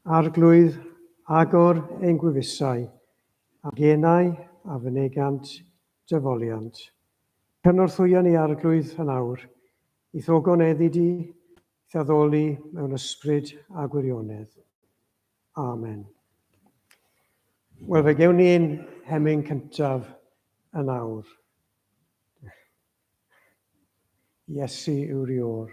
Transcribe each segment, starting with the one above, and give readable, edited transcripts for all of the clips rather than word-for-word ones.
Arglwydd, agor ein gwefusau, a genau a fynegant dy foliant. Cynorthwya ni, Arglwydd, yn awr, i'th ogoneddu di, i'th addoli mewn ysbryd a gwirionedd. Amen. Wel, fe gewn ni ein hemyn cyntaf yn awr. Iesu yw'r Iôr.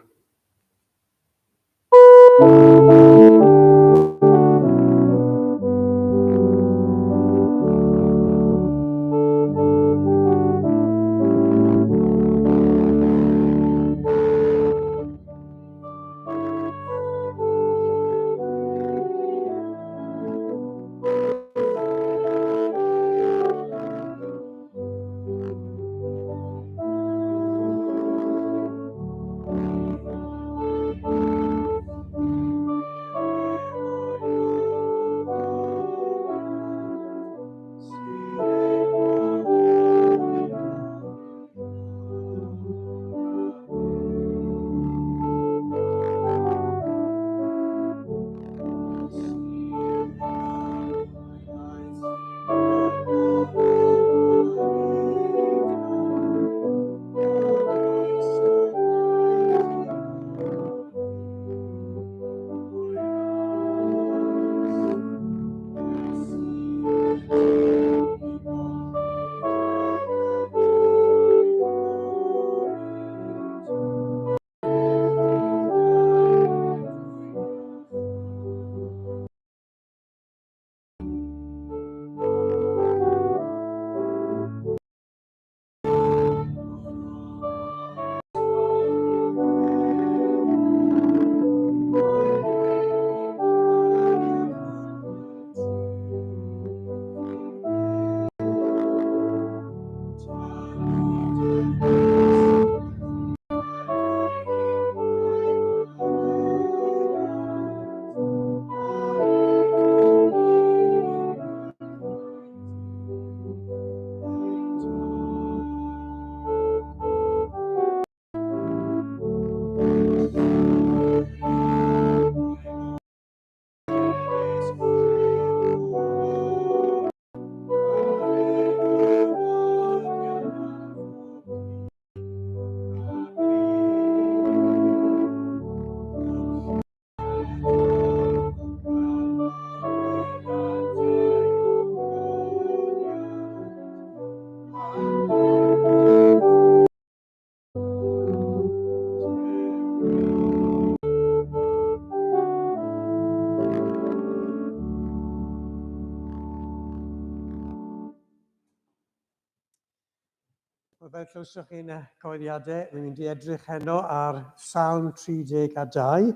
Wel, fel clywsoch chi'n y cyhoeddiadau, rwy'n mynd i edrych heno ar Salm 32,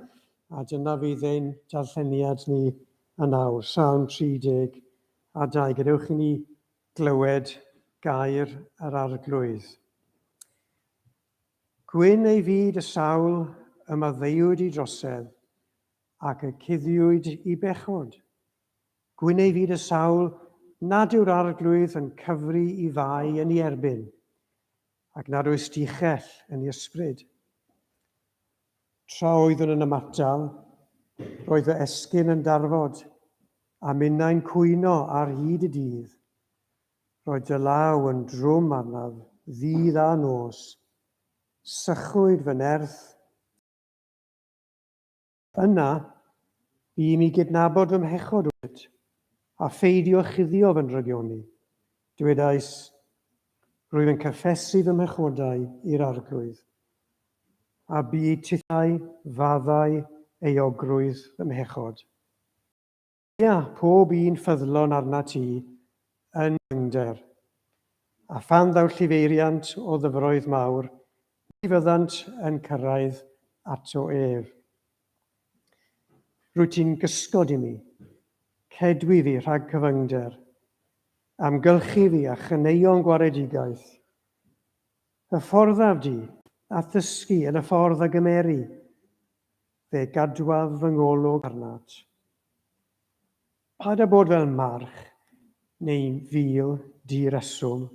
a dyna fydd ein darlleniad ni yn awr, Salm 32. Gadewch i ni glywed gair yr Arglwydd. Gwyn ei fyd y sawl y maddeuwyd i drosedd ac y cuddiwyd i bechod. Gwyn ei fyd y sawl nad yw'r Arglwydd yn cyfri i fai yn ei erbyn, ac nad oes dichell yn ei ysbryd. Tra oeddwn yn ymatal, roedd fy esgyn yn darfod, a minnau'n cwyno ar hyd y dydd. Roedd dy law yn drwm arnaf ddydd a nos. Sychwyd fy nerth Yna, bu i mi gydnabod fy mhechod wrthyt, a pheidio chuddio fy ndrygioni. Dywedais, Rwyf yn cyffesu fy mhechodau i'r Arglwydd. A bu tithau faddau euogrwydd fy mhechod. Ia, pob un ffyddlon arnat ti yn nyfnder. A phan ddaw llifeiriant o ddyfroedd mawr, ni fyddant yn cyrraedd ato ef. Rwyt ti'n gysgod i mi, cedwi fi rhag cyfyngder, amgylchu fi â chaneuon gwaredigaeth. Hyfforddaf di, a'th ddysgu yn y ffordd a gymeri, Fe gadwaf fy ngolwg arnat. Paid â bod fel march neu fil di-reswm.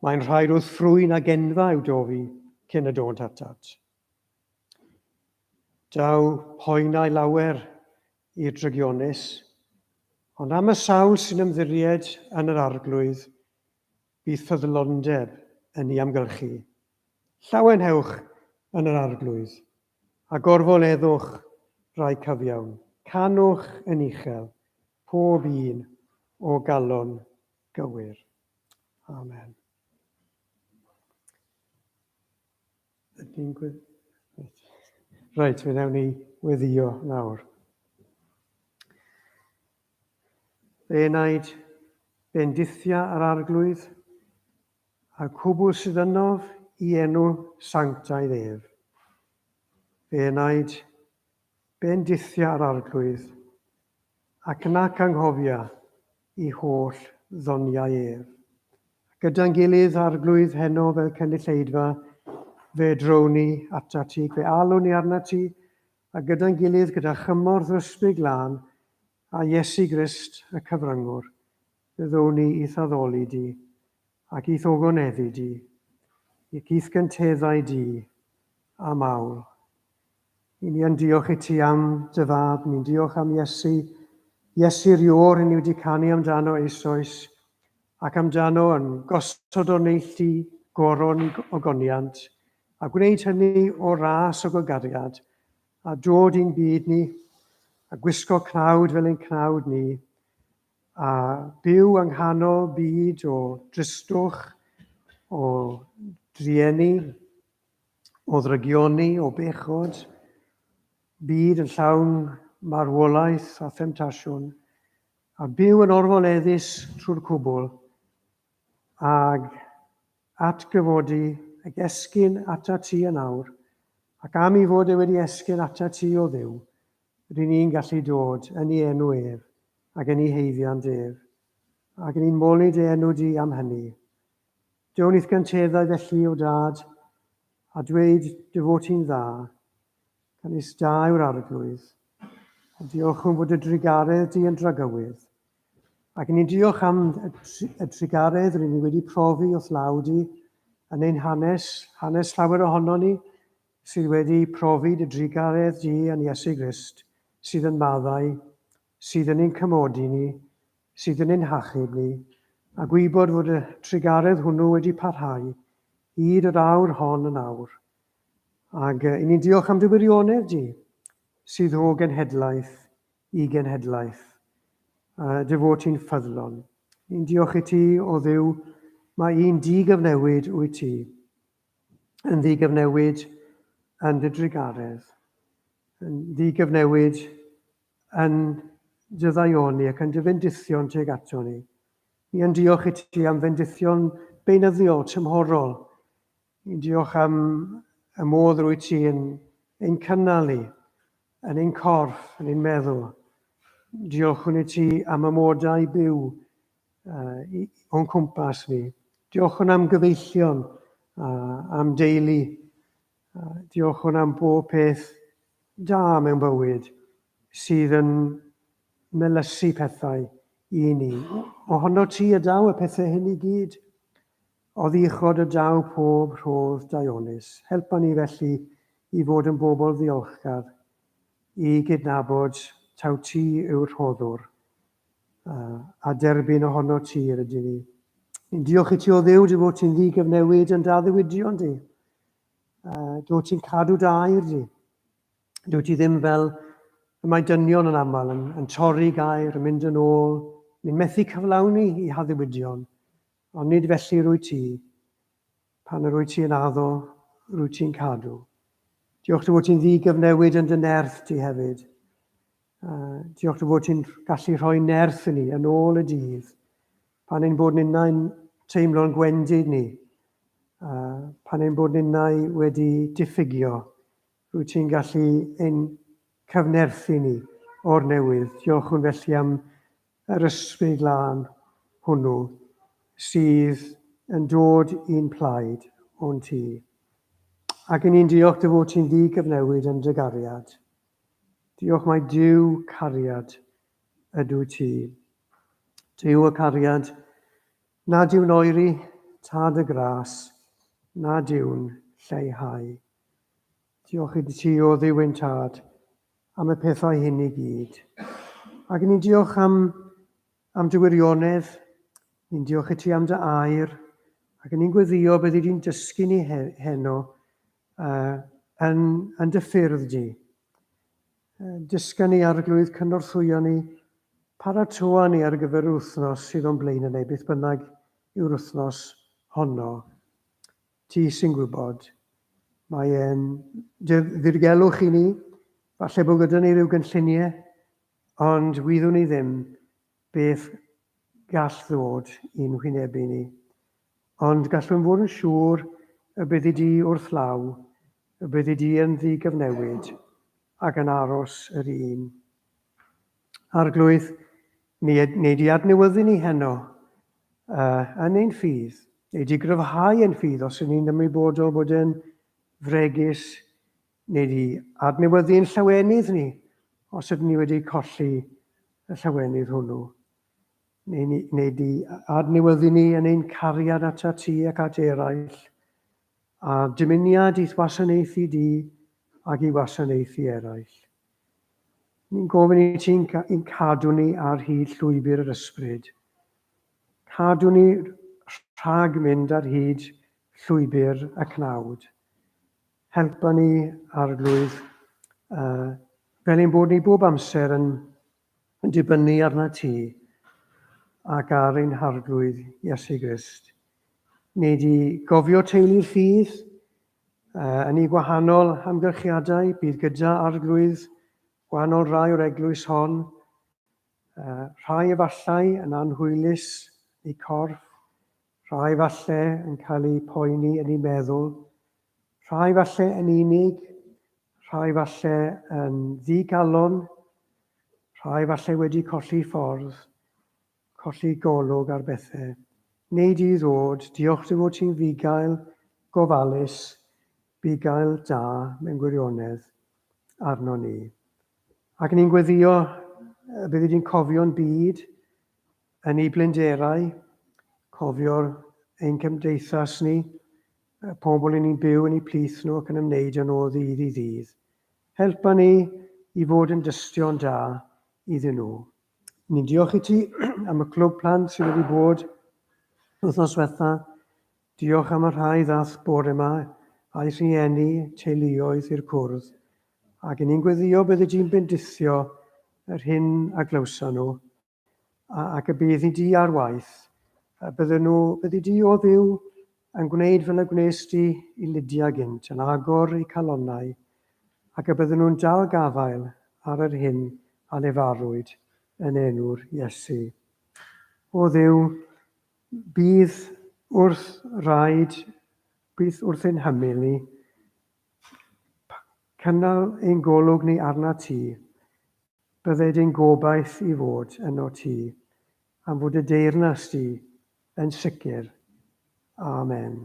Mae'n rhaid wrth ffrwyn a genfa i'w dofi cyn y dônt atat. Daw poenau lawer i'r drygionus, ond am y sawl sy'n ymddiried yn yr Arglwydd, bydd ffyddlondeb yn ei amgylchu. Llawenhewch yn yr Arglwydd, a gorfoleddwch rai cyfiawn. Canwch yn uchel, pob un o galon gywir. Amen. Ydyn ni'n Reit, fe wnawn ni weddio nawr. Fe enaid bendithia yr Arglwydd, a'r cwbl sydd ynof i enw sanctaidd ef. Fe enaid bendithia yr Arglwydd, ac nac anghofia i holl ddoniau ef. Gyda'n gilydd, Arglwydd, heno fel cynulleidfa, fe drown ni atat ti, fe alwn ni arnat ti, a gyda'n gilydd, gyda chymorth yr Ysbryd Glân a Iesu Grist y Cyfryngwr, fe ddown ni i'th addoli di, ac i'th ogoneddu di, ac i'th gynteddau di am awl. I ni yn diolch i ti am dy fab, ni'n diolch am Iesu, Iesu'r Iôr i ni wedi canu amdano eisoes, ac amdano yn gosod o'r neilltu goron ogoniant, a gwneud hynny o ras o gariad, a dod i'n byd ni, a gwisgo cnawd fel ein cnawd ni, a byw yng nghanol byd o dristwch, o drueni, o ddrygioni, o bechod, byd yn llawn marwolaeth a themtasiwn, a byw yn orfoleddus trwy'r cwbl, ag atgyfodi ag esgyn atat ti yn awr, ac am i fod e wedi esgyn atat ti o Dduw, rŷn ni'n gallu dod yn ei enw ef ac yn ei haeddiant ef, ac ni'n moli dy enw di am hynny. Down i'th gynteddau felly, o Dad, a dweud dy fod ti'n dda, canys da yw'r Arglwydd, a diolchwn fod y drugaredd di yn dragywydd. Ac ni'n diolch am y trugaredd rŷn ni wedi profi wrth law di yn ein hanes, hanes llawer ohono ni, sydd wedi profi dy drugaredd di yn Iesu Grist, sydd yn maddau, sydd yn ein cymodi ni, sydd yn ein hachub ni, a gwybod fod y trugaredd hwnnw wedi parhau hyd yr awr hon yn awr. Ac i ni'n diolch am dy wirionedd di, sydd o genhedlaeth i genhedlaeth, a dy fod ti'n ffyddlon. Ni'n diolch i ti, o Dduw, mae un di-gyfnewid wyt ti, yn ddi-gyfnewid yn dy drugaredd, yn ddi-gyfnewid yn dy ddaioni ac yn dy fendithion tuag ato ni. Ni yn diolch i ti am fendithion beunyddiol, tymhorol. Ni'n diolch am y modd rwy ti yn ein cynnal ni, yn ein corff, yn ein meddwl. Diolchwn i ti am amodau byw uh, o'n cwmpas ni. Diolchwn am gyfeillion, uh, am deulu. Uh, diolchwn am bob peth da mewn bywyd sydd yn melysu pethau i ni. Ohono ti y daw y pethau hyn i gyd. Oddi uchod y daw pob rhodd daionus. Helpa ni felly i fod yn bobl ddiolchgar, i gydnabod taw ti yw'r rhoddwr, a derbyn ohono ti yr ydyn ni. Ni'n diolch i ti o Dduw dy fod ti'n ddigyfnewid yn dy di. Dwi ti'n cadw dy air di. Dwi ti ddim fel y mae dynion yn aml yn, yn torri gair, yn mynd yn ôl, ni'n methu cyflawni i haddiwydion, ond nid felly rwy ti. Pan yr wyt ti yn addo, rwy ti'n cadw. Diolch dy fod ti'n ddi-gyfnewid yn dy nerth ti hefyd. Diolch dy fod ti'n gallu rhoi nerth i ni yn ôl y dydd, pan ein bod ninnau'n teimlo'n gwendid ni, pan ein bod ninnau wedi diffygio, rwy ti'n gallu ein cyfnerthu ni o'r newydd. Diolchwn felly am yr ysbryd lân hwnnw sydd yn dod i'n plaid o'n tu. Ac i ni'n diolch dy fod ti'n ddi-gyfnewid yn dy gariad. Diolch mai Duw cariad ydw ti. Duw y cariad, nad yw'n oeri, tad y gras, nad yw'n lleihau. Diolch i ti o Dduw ein Tad am y pethau hyn i gyd. Ac ni'n diolch am, am dy wirionedd, ni'n diolch i ti am dy air, ac ni'n gweddio byddi di'n dysgu ni he, heno uh, yn, yn dy ffyrdd di. Dysga ni Arglwydd, cynorthwyo ni, paratoa ni ar gyfer yr wythnos sydd o'n blaen neu beth bynnag yw'r wythnos honno. Ti sy'n gwybod. Mae e'n ddirgelwch i ni. Falle bod gyda ni ryw gynlluniau, ond wyddwn ni ddim beth gall ddod i'n hwynebu ni. Ond gallwn fod yn siŵr y byddi di wrth law, y byddi di yn ddigyfnewid ac yn aros yr un. Arglwydd, ni, neu di adnewyddu ni heno uh, yn ein ffydd, neu di gryfhau ein ffydd os ydyn ni'n ymwybodol bod yn fregus, neu di adnewyddu ein llawenydd ni os ydyn ni wedi colli y llawenydd hwnnw. Neu, neu di adnewyddu ni yn ein cariad atat ti ac at eraill, a dymuniad i'th wasanaethu di ac i wasanaethu eraill. Ni'n gofyn i ti'n i'n cadw ni ar hyd llwybr yr ysbryd. Cadw ni rhag mynd ar hyd llwybr y cnawd. Helpa ni, Arglwydd, uh, fel ein bod ni bob amser yn yn dibynnu arnat ti ac ar ein Harglwydd Iesu Grist. Neu di gofio teulu'r ffydd uh, yn ei gwahanol amgylchiadau, bydd gyda Arglwydd gwahanol rai o'r eglwys hon, uh, rhai efallai yn anhwylus eu corff, rhai falle yn cael eu poeni yn eu meddwl, rhai falle yn unig, Rhai falle yn ddi-galon, rhai falle wedi colli ffordd, colli golwg ar bethau. Nei di ddod, diolch dy fod ti'n fugail gofalus, bugail da mewn gwirionedd arno ni. Ac ni'n gweddio y byddi di'n cofio'n byd yn ei blinderau, cofio'r ein cymdeithas ni, y pobl i ni'n byw yn eu plith nhw ac yn ymwneud â nhw o ddydd i ddydd. Helpa ni i fod yn dystion da iddyn nhw. Ni'n diolch i ti am y clwb plant sydd wedi bod wythnos diwetha. Diolch am y rhai ddath bore yma, a'u rhieni, teuluoedd i'r cwrdd. Ac i ni'n gweddio byddi di'n bendithio yr hyn a glywson nhw ac y bydd i di ar waith, a bydden nhw, byddi di o Dduw yn gwneud fel y gwnes di i Lydia gynt, yn agor eu calonnau, ac y bydden nhw'n dal gafael ar yr hyn a lefarwyd yn enw'r Iesu. O Dduw, bydd wrth raid, bydd wrth ein hymyl ni, cynnal ein golwg ni arna ti, Bydded ein gobaith i fod yno ti, am fod dy deyrnas di yn sicr. Amen.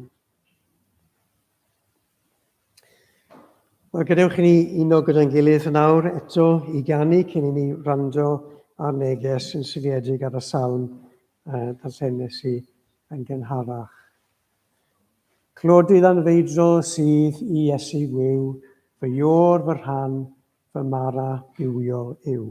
Wel, gadewch i ni uno gyda'n gilydd yn awr eto i ganu cyn i ni wrando ar neges yn seiliedig ar y salm uh, darllenes i yn gynharach. Clodydd anfeidrol sydd i Iesu gwiw, fy iôr, fy rhan, Fy mara bywiol yw.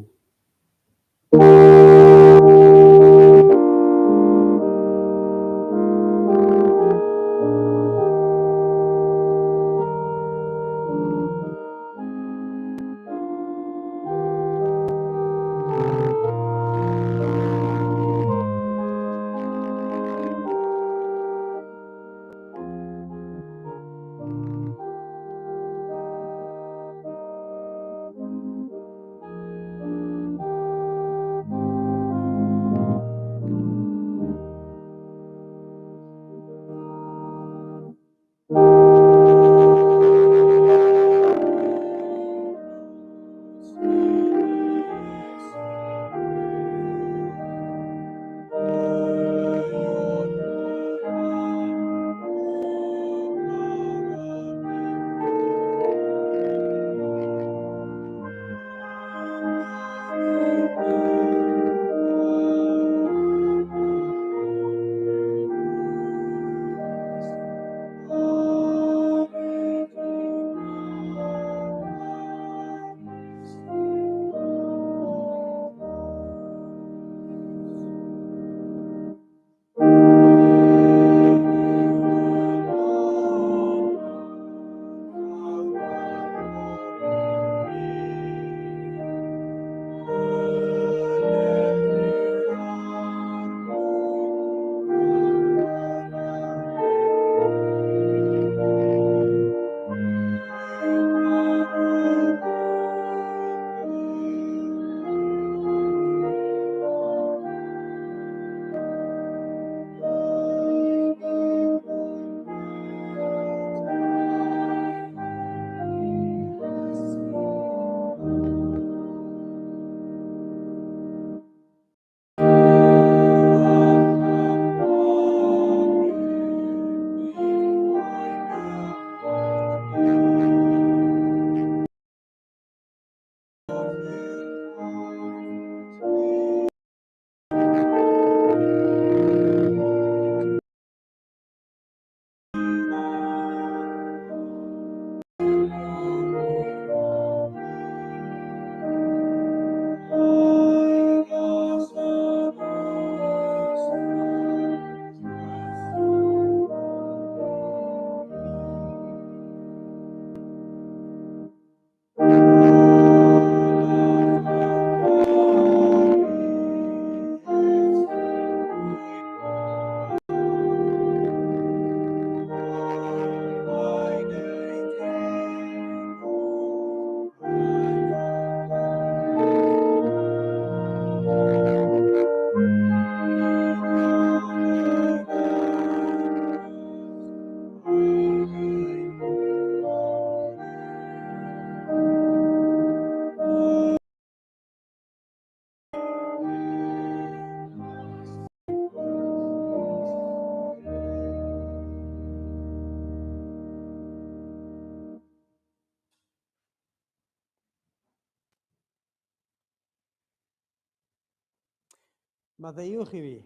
Maddeuwch i fi.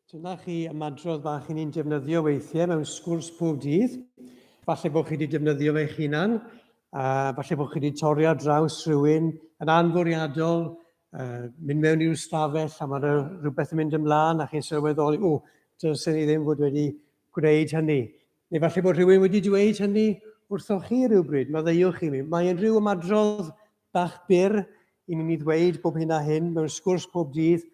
Dyna chi ymadrodd bach i ni'n defnyddio weithiau mewn sgwrs pob dydd. Falle bod chi wedi defnyddio fe'ch hunan, a falle bod chi wedi torri ar draws rhywun yn anfwriadol, mynd mewn i'w stafell a mae rhywbeth yn mynd ymlaen a chi'n sylweddoli, o, dylsen ni ddim fod wedi gwneud hynny. Neu falle bod rhywun wedi dweud hynny wrthoch chi rhywbryd, maddeuwch i mi. Mae'n rhyw ymadrodd bach byr i ni'n ei ddweud bob hyn a hyn mewn sgwrs pob dydd.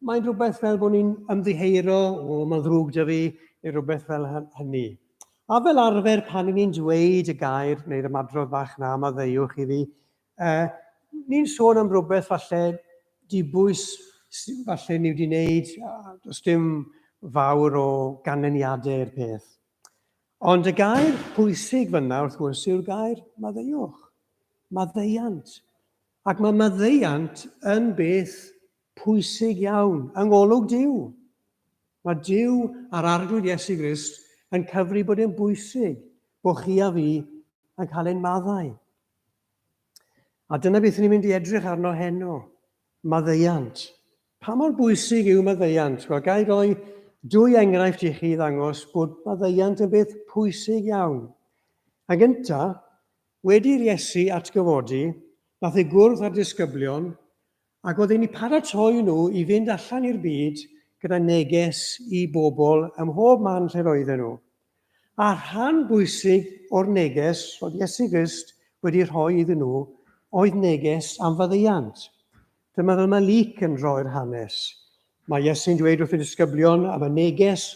Mae'n rhywbeth fel bod ni'n ymddiheuro, o, mae'n ddrwg 'da fi, neu rhywbeth fel hynny. A fel arfer, pan i ni'n dweud y gair neu'r ymadrodd bach na, maddeuwch i fi, ni'n sôn am rhywbeth falle dibwys, falle ni wedi wneud, does dim fawr o ganlyniadau i'r peth. Ond y gair pwysig fyna, wrth gwrs, yw'r gair maddeuwch. Maddeuant. Ac mae maddeuant yn beth pwysig iawn yng ngolwg Duw. Mae Duw a'r Arglwydd Iesu Grist yn cyfri bod e'n bwysig bod chi a fi yn cael ein maddau. A dyna beth ni'n mynd i edrych arno heno, maddeuant. Pa mor bwysig yw maddeuant? Wel, ga i roi dwy enghraifft i chi ddangos bod maddeuant yn beth pwysig iawn. A gynta, wedi'r Iesu atgyfodi, nath e gwrdd â'r disgyblion ac oedd e'n eu paratoi nhw i fynd allan i'r byd gyda neges i bobl ym mhob man lle roedden nhw. A rhan bwysig o'r neges roedd Iesu Grist wedi rhoi iddyn nhw oedd neges am faddeuant. Dyma fel mae Luc yn rhoi'r hanes. Mae Iesu'n dweud wrth y disgyblion am y neges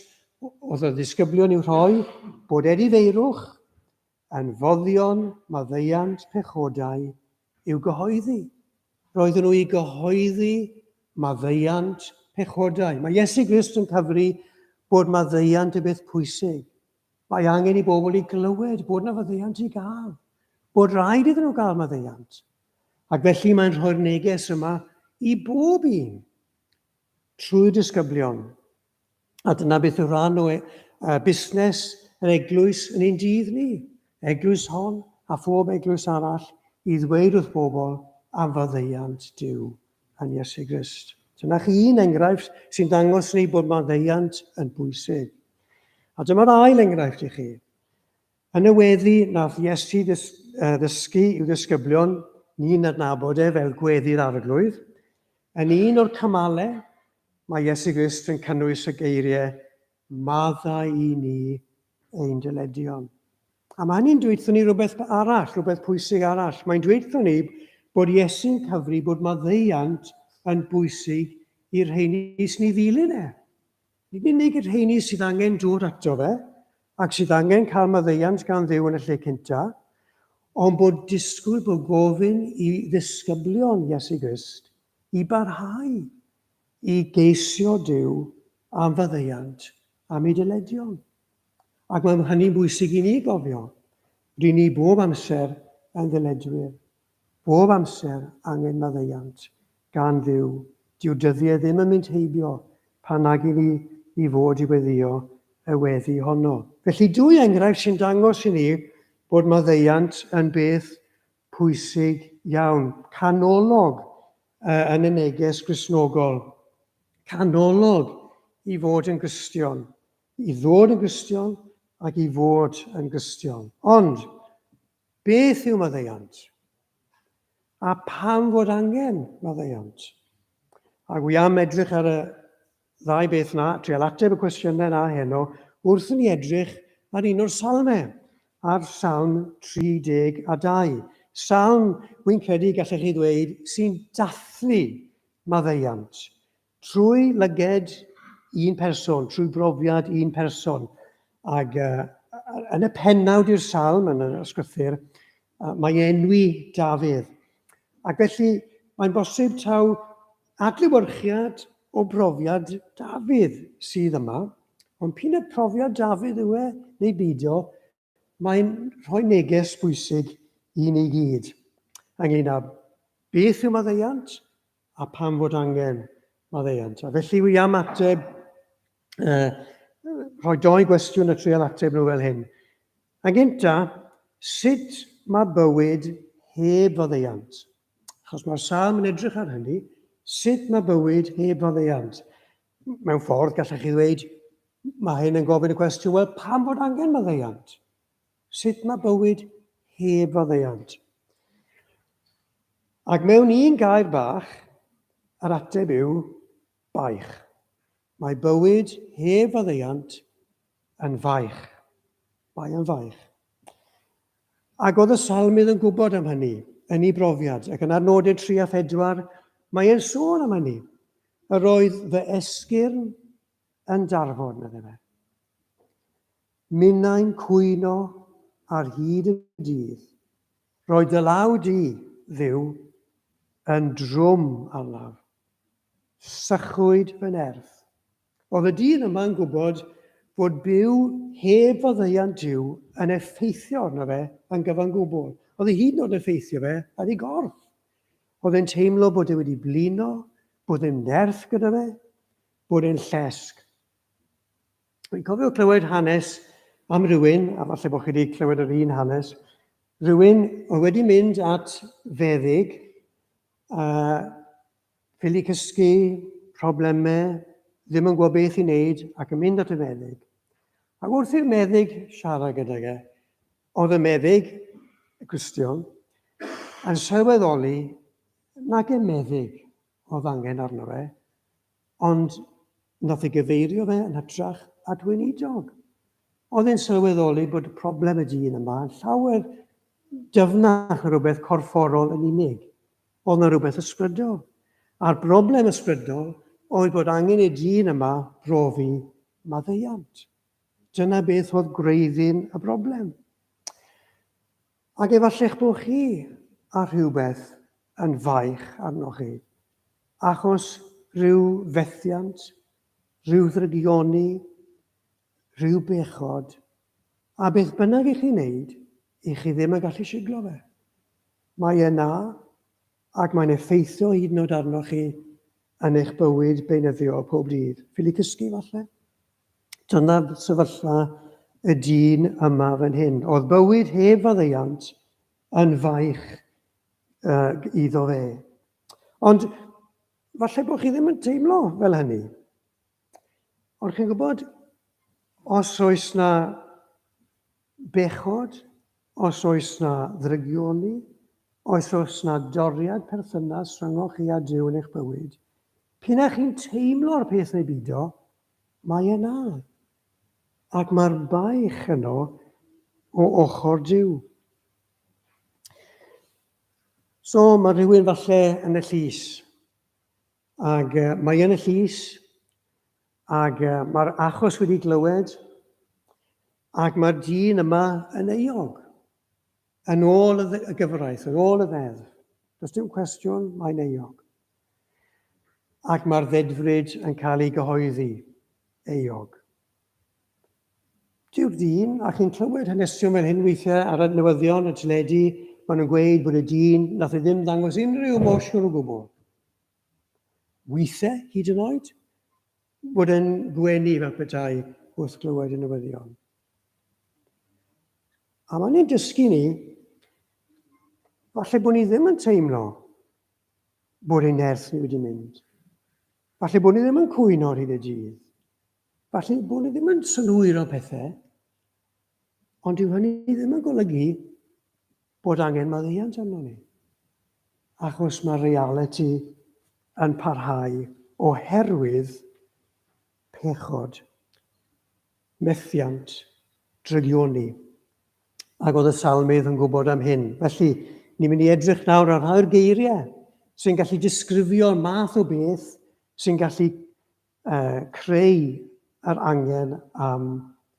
oedd y disgyblion i'w rhoi, bod edifeirwch yn foddion maddeuant pechodau i'w gyhoeddi. Roedden nhw i gyhoeddi maddeuant pechodau. Mae Iesu Grist yn cyfri bod maddeuant yn beth pwysig. Mae angen i bobl i glywed bod yna faddeuant i gael, bod rhaid iddyn nhw gael maddeuant. Ac felly mae'n rhoi'r neges yma i bob un trwy'r disgyblion. A dyna beth yw rhan o busnes yr eglwys yn ein dydd ni, eglwys hon a phob eglwys arall, i ddweud wrth bobl am faddeuant Duw yn Iesu Grist. Dyna chi un enghraifft sy'n dangos ni bod maddeuant yn bwysig. A dyma'r ail enghraifft i chi. Yn y weddi nath Iesu ddysgu i'w ddisgyblion, ni'n adnabod e fel gweddi'r Arglwydd, yn un o'r cymalau, mae Iesu Grist yn cynnwys y geiriau, Maddau i ni ein dyledion. A mae hynny'n dweud ni rhywbeth arall, rhywbeth pwysig arall. Mae'n dweud ni bod Iesu'n cyfri bod maddeuant yn bwysig i'r rheini sy'n ei ddilyn e. Nid yn unig y rheini sydd angen dod ato fe, ac sydd angen cael maddeuant gan Dduw yn y lle cynta, ond bod disgwyl bod gofyn i ddisgyblion Iesu Grist i barhau i geisio Duw am faddeuant am eu dyledion. Ac mae hynny'n bwysig i ni gofio. Ry'n ni bob amser yn ddyledwyr. Bob amser angen maddeuant gan Dduw. Dyw'r dyddiau ddim yn mynd heibio pan nag i ni i fod i weddïo y weddi honno. Felly dwy enghraifft sy'n dangos i ni bod maddeuant yn beth pwysig iawn, canolog yn y neges Gristnogol, canolog i fod yn Gristion, i ddod yn Gristion ac i fod yn Gristion. Ond, Beth yw maddeuant? A pam fod angen maddeuant? Ac wi am edrych ar y ddau beth na, trial ateb y cwestiynau na heno, wrth i ni edrych ar un o'r salmau, ar Salm 32. Salm, wy'n credu gallech chi ddweud, sy'n dathlu maddeuant. Trwy lyged un person, trwy brofiad un person. Ac uh, yn y pennawd i'r salm, yn yr ysgrythyr, uh, mae enwi Dafydd. Ac felly mae'n bosib taw adlewyrchiad o brofiad Dafydd sydd yma, ond p'un y profiad Dafydd yw e neu beidio, Mae'n rhoi neges bwysig i ni gyd ynglyn â beth yw maddeuant a pam fod angen maddeuant. A felly wi am ateb, uh, rhoi doi gwestiwn a trial ateb nhw fel hyn. Yn gynta, sut mae bywyd heb faddeuant? Achos mae'r salm yn edrych ar hynny, sut mae bywyd heb faddeuant? Mewn ffordd, gallech chi ddweud, mae hyn yn gofyn y cwestiwn, wel, pam fod angen maddeuant? Sut mae bywyd heb faddeuant? Ac mewn un gair bach, yr ateb yw baich. Mae bywyd heb faddeuant yn faich. Mae yn faich. Ac oedd y salmydd yn gwybod am hynny yn ei brofiad, ac yn adnodau 3 a 4, mae e'n sôn am hynny. Yr oedd fy esgyrn yn darfod, meddai fe. Minnau'n cwyno ar hyd y dydd. Roedd dy law di, Dduw, yn drwm arnaf. Sychwyd fy nerth. Oedd y dyn yma'n gwybod fod byw heb faddeuant Duw yn effeithio arno fe yn gyfan gwbl. Oedd e hyd yn oed yn effeithio fe ar ei gorff. Oedd e'n teimlo bod e wedi blino, bod ddim nerth gyda fe, bod e'n llesg. Dwi'n cofio clywed hanes am rywun, a falle bod chi wedi clywed yr un hanes, rhywun oedd wedi mynd at feddyg, a ffili cysgu, problemau, ddim yn gwybod beth i wneud, ac yn mynd at y meddyg. Ac wrth i'r meddyg siarad gydag e, oedd y meddyg, y Cristion, yn sylweddoli nag y meddyg oedd angen arno fe, Ond nath e gyfeirio fe yn hytrach at weinidog. Oedd e'n sylweddoli bod problem y dyn yma yn llawer dyfnach na rhywbeth corfforol yn unig. Oedd na rhywbeth ysbrydol. A'r broblem ysbrydol oedd bod angen i'r dyn yma brofi maddeuant. Dyna beth oedd gwreiddyn y broblem. Ac efallai'ch bod chi â rhywbeth yn faich arnoch chi, achos rhyw fethiant, rhyw ddrygioni, rhyw bechod, a beth bynnag i chi'n wneud, i chi ddim yn gallu siglo fe. Mae e 'na, ac mae'n effeithio hyd yn oed arnoch chi yn eich bywyd beunyddiol pob dydd. Ffili cysgu falle? Dyna sefyllfa y dyn yma fan hyn. Oedd bywyd heb faddeuant yn faich uh, iddo fe. Ond falle bod chi ddim yn teimlo fel hynny. Ond chi'n gwybod, os oes na bechod, os oes na ddrygioni, os oes na doriad perthynas rhyngoch chi a Duw yn eich bywyd, p'un a chi'n teimlo'r peth neu bido, Mae e 'na. Ac mae'r baich yno o ochr Duw. So mae rhywun falle yn y llys. Ac uh, mae yn y llys, ac uh, mae'r achos wedi glywed, ac mae'r dyn yma yn euog. Yn ôl y gyfraith, yn ôl y ddeddf. Does dim cwestiwn, mae'n euog. Ac mae'r ddedfryd yn cael ei gyhoeddi, euog. Dyw'r dyn, a chi'n clywed hanesion fel hyn weithiau ar y newyddion, y teledu, maen nhw'n gweud bod y dyn, nath e ddim ddangos unrhyw emosiwn o gwbl. Weithiau, hyd yn oed, bod e'n gwenu fel petai wrth glywed y newyddion. A mae'n ein dysgu ni, falle bod ni ddim yn teimlo bod ein nerth ni wedi mynd. Falle bod ni ddim yn cwyno ar hyd y dydd. Falle bod ni ddim yn synhwyro pethau. Ond dyw hynny ddim yn golygu bod angen maddeuant arno ni. Achos mae realiti yn parhau oherwydd pechod, methiant, drygioni. Ac oedd y salmydd yn gwybod am hyn. Felly, ni'n mynd i edrych nawr ar rhai o'r geiriau sy'n gallu disgrifio'r math o beth sy'n gallu uh, creu yr angen am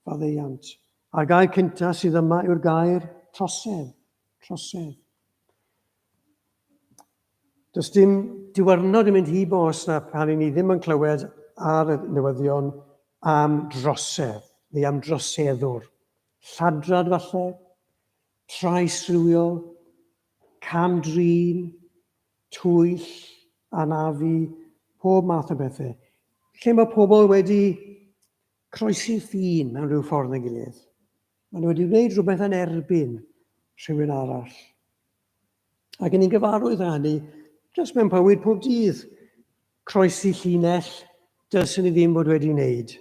faddeuant. A'r gair cyntaf sydd yma yw'r gair trosedd. Trosedd. Does dim diwrnod yn mynd hibo os na pan i ni ddim yn clywed ar y newyddion am drosedd neu am droseddwr. Lladrad falle, trais rhywiol, cam-drin, twyll, anafu, pob math o bethau. Lle mae pobl wedi croesi'r ffin mewn rhyw ffordd neu gilydd. Maen nhw wedi gwneud rhywbeth yn erbyn rhywun arall. Ac yn ni'n gyfarwydd â hynny, jyst mewn bywyd pob dydd. Croesi llinell, dylswn i ddim bod wedi wneud.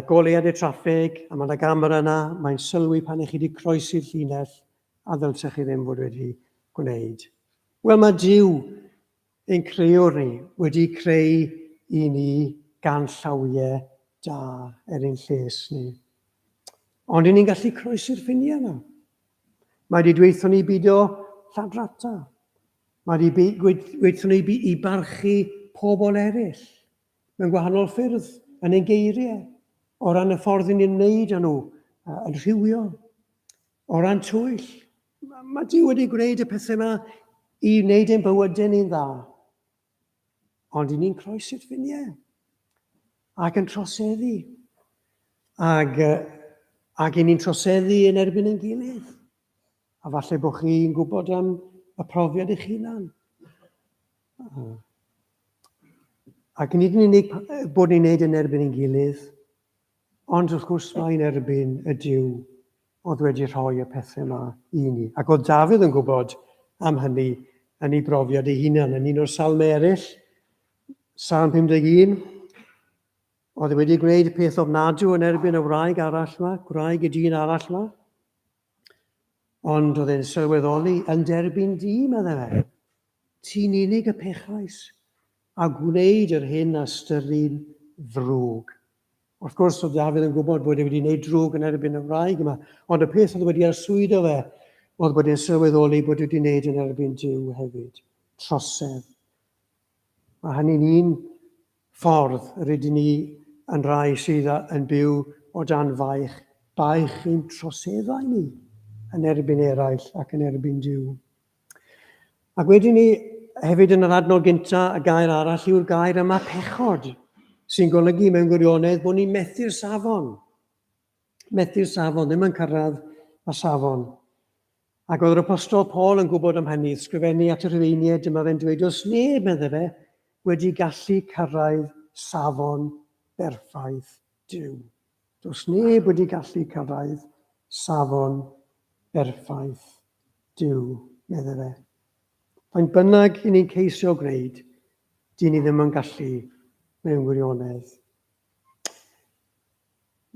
Goleuadau traffig, a mae yna gamera yna, mae'n sylwi pan ych chi wedi croesi'r llinell a ddylsech chi ddim fod wedi gwneud. Wel, mae Duw, ein crëwr ni, wedi creu i ni ganllawiau da er ein lles ni. Ond i ni'n gallu croesi'r ffiniau yna. Mae wedi dweithio ni bido lladrata. Mae wedi gweithio ni i barchu pobl eraill. mewn gwahanol ffyrdd, yn ein geiriau, o ran y ffordd i ni'n wneud â nhw, yn rhywiol, o ran twyll. Mae Duw wedi gwneud y pethau yma i wneud ein bywydau ni'n dda. Ond i ni'n croesi'r ffiniau ac yn troseddu. Ac, ac i ni'n troseddu yn erbyn ein gilydd. A falle bod chi'n gwybod am y profiad eich hunan. Ac nid yn unig bod ni'n neud yn erbyn ein gilydd, ond wrth gwrs mae'n erbyn y Duw oedd wedi rhoi y pethau yma i ni. Ac oedd Dafydd yn gwybod am hynny yn ei brofiad ei hunan. Yn un o'r salmau eraill, Salm 51, oedd e wedi gwneud peth ofnadw yn erbyn y wraig arall yma, gwraig y dyn arall yma. Ond oedd e'n sylweddoli, yn derbyn di, meddai fe. Ti'n unig y pechais, a gwneud yr hyn a styri'n ddrwg. Wrth gwrs, oedd Dafydd yn gwybod bod e wedi gwneud drwg yn erbyn y wraig yma, ond y peth oedd wedi arswydo fe oedd bod e'n sylweddoli bod wedi gwneud yn erbyn Duw hefyd. Trosedd. Mae hynny'n un ffordd rydyn ni yn rhai sydd yn byw o dan faich, baich ein troseddau ni yn erbyn eraill ac yn erbyn Duw. Ac wedyn ni, hefyd yn yr adnod gyntaf, y gair arall yw'r gair yma pechod, sy'n golygu mewn gwirionedd bod ni'n methu'r safon. Methu'r safon, ddim yn cyrraedd y safon. Ac oedd yr apostol Paul yn gwybod am hynny, sgrifennu at y Rhufeiniaid, dyma fe'n dweud, does neb, medde fe, wedi gallu cyrraedd safon berffaith Duw. Does neb wedi gallu cyrraedd safon berffaith Duw, medde fe. Faint bynnag i ni'n ceisio gwneud, dyn ni ddim yn gallu mewn gwirionedd.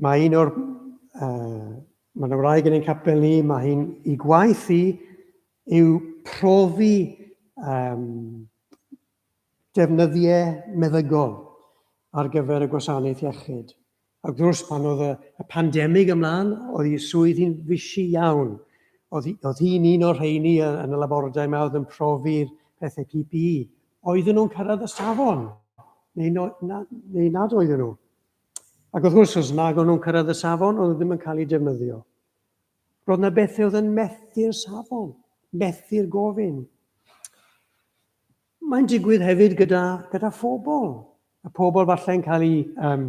Mae un o'r... Uh, mae yna wraig yn ein capel ni, mae hi'n i gwaith hi yw profi um, defnyddiau meddygol ar gyfer y gwasanaeth iechyd. Ac wrth gwrs, pan oedd y, y pandemig ymlaen, oedd hi swydd hi'n fysi iawn. Oedd, oedd hi'n un o'r rheini yn y labordai yma oedd yn profi'r pethau PPE. Oedden nhw'n cyrraedd y safon, neu, no, na, neu nad oedden nhw. Ac wrth gwrs, os nag o'n nhw'n cyrraedd y safon, oedd ddim yn cael eu defnyddio. Roedd yna bethau oedd yn methu'r safon, methu'r gofyn. Mae'n digwydd hefyd gyda, gyda phobl. Y pobl falle'n cael eu um,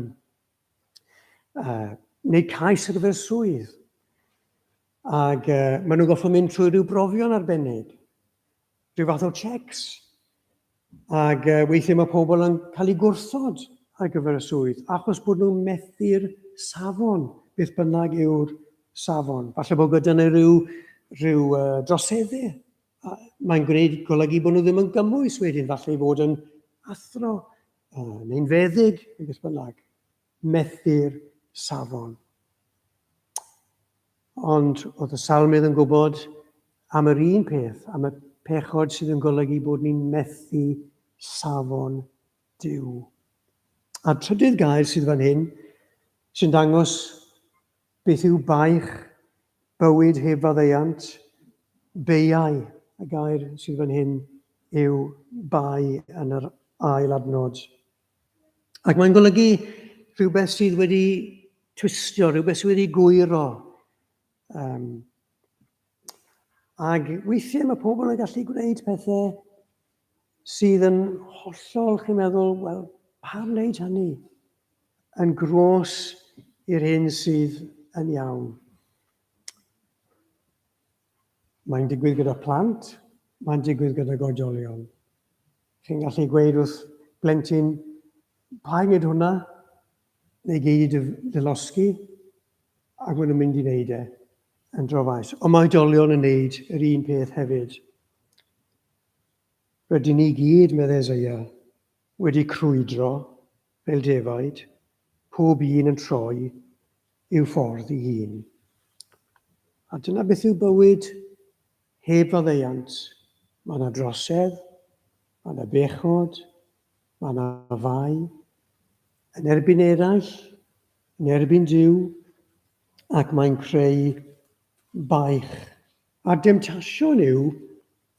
wneud cais ar gyfer swydd. Ac maen nhw'n goffo mynd trwy rhyw brofion arbennig. Rhyw fath o checks. Ac weithiau mae pobl yn cael eu gwrthod ar gyfer y swydd, achos bod nhw'n methu'r safon, beth bynnag yw'r safon. Falle bod gyda nhw rhyw, rhyw droseddu. Mae'n gwneud golygu bod nhw ddim yn gymwys wedyn, falle i fod yn athro, neu'n feddyg, neu beth bynnag. Methu'r safon. Ond oedd y salmydd yn gwybod am yr un peth, am y pechod sydd yn golygu bod ni'n methu safon Duw. A'r trydydd gair sydd fan hyn, sy'n dangos beth yw baich bywyd heb faddeuant, beiau, y gair sydd fan hyn yw bai yn yr ail adnod. Ac mae'n golygu rhywbeth sydd wedi twistio, rhywbeth sydd wedi gwyro. Um, ac weithiau mae pobl yn gallu gwneud pethau sydd yn hollol, chi'n meddwl, wel, pam wneud hynny? Yn gros i'r hyn sydd yn iawn. Mae'n digwydd gyda plant, mae'n digwydd gyda oedolion. Chi'n gallu gweud wrth blentyn, paid wneud hwnna, neu gei di dy losgi, ac maen nhw'n mynd i wneud e yn drofaus. Ond mae oedolion yn wneud yr un peth hefyd. Rydyn ni gyd, meddai Eseia, wedi crwydro. fel defaid, pob un yn troi i'w ffordd ei hun. A dyna beth yw bywyd heb faddeuant. Mae yna drosedd, mae yna bechod, mae yna fai, yn erbyn eraill, yn erbyn Duw, ac mae'n creu baich. A'r demtasiwn yw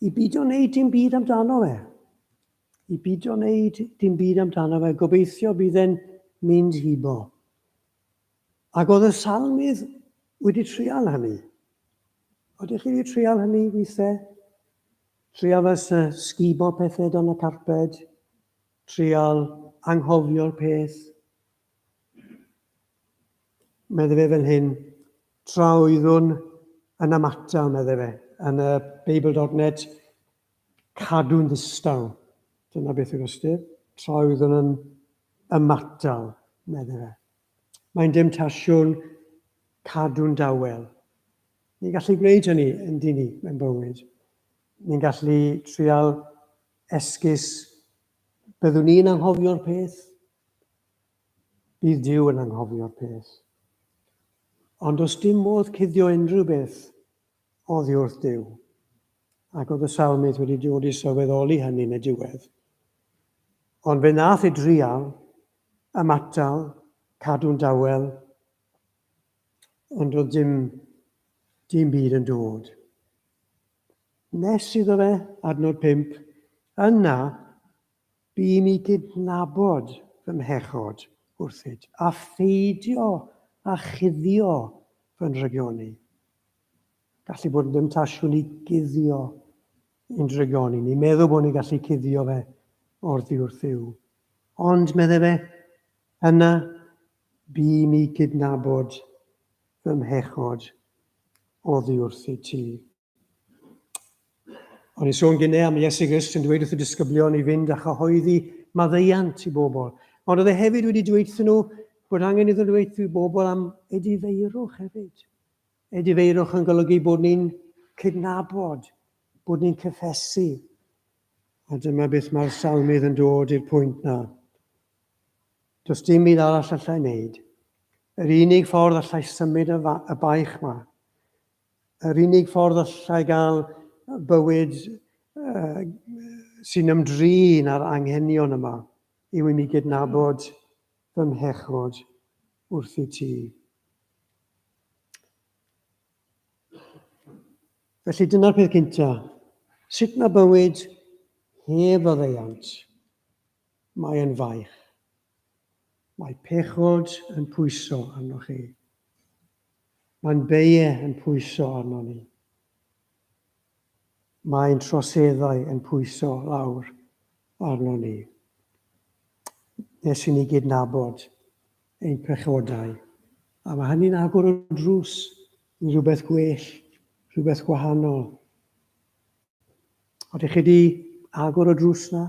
i beidio wneud dim byd amdano fe. I beidio wneud dim byd amdano fe, gobeithio bydd e'n mynd hibo. Ac oedd y salmydd wedi trial hynny. Oeddech chi wedi trial hynny weithiau? Trial fel sgubo pethau dan y carped, trial anghofio'r peth. Medde fe fel hyn, tra oeddwn yn ymatal, medde fe, yn y Beibl.net, cadw'n ddistaw. Dyna beth yw'r ystyr. Tra oeddwn yn ymatal, medde fe. Mae'n demtasiwn cadw'n dawel. Ni'n gallu gwneud hynny yn dyn ni mewn bywyd. Ni'n gallu trial esgus byddwn ni'n anghofio'r peth, bydd Duw yn anghofio'r peth. Ond does dim modd cuddio unrhyw beth oddi wrth Duw. Ac oedd y salmydd wedi dod i sylweddoli hynny yn y diwedd. Ond fe nath ei drial, ymatal, cadw'n dawel, ond oedd dim, dim byd yn dod. Nes iddo fe, adnod 5, yna bu i mi gydnabod fy mhechod wrthyt, a pheidio â chuddio fy ndrygioni. Gallu bod yn demtasiwn i guddio ein drygioni. Ni'n meddwl bod ni'n gallu cuddio fe oddi wrth Dduw. Ond, medde fe, yna bu i mi gydnabod fy mhechod oddi wrthyt ti. O'n i'n sôn gynnau am Iesu Grist yn dweud wrth y disgyblion i fynd a chyhoeddi maddeuant i bobl. Ond oedd e hefyd wedi dweud wrthyn nhw bod angen iddyn nhw dweud i bobl am edifeirwch hefyd. Edifeirwch yn golygu bod ni'n cydnabod, bod ni'n cyffesu. A dyma beth mae'r salmydd yn dod i'r pwynt na. Does dim byd arall allai wneud. Yr unig ffordd allai symud y, y baich ma, yr unig ffordd allai gael bywyd uh, sy'n ymdrin â'r anghenion yma yw i mi gydnabod fy mhechod wrth i ti. Felly dyna'r peth cyntaf. Sut mae bywyd heb faddeuant? Mae yn faich. Mae pechod yn pwyso arnoch chi. Mae'n beie yn pwyso arno ni. Mae'n troseddau yn pwyso lawr arno ni. Nes i ni gydnabod ein pechodau. A mae hynny'n agor y drws i rhywbeth gwell, rhywbeth gwahanol. Oeddech chi wedi agor y drws na?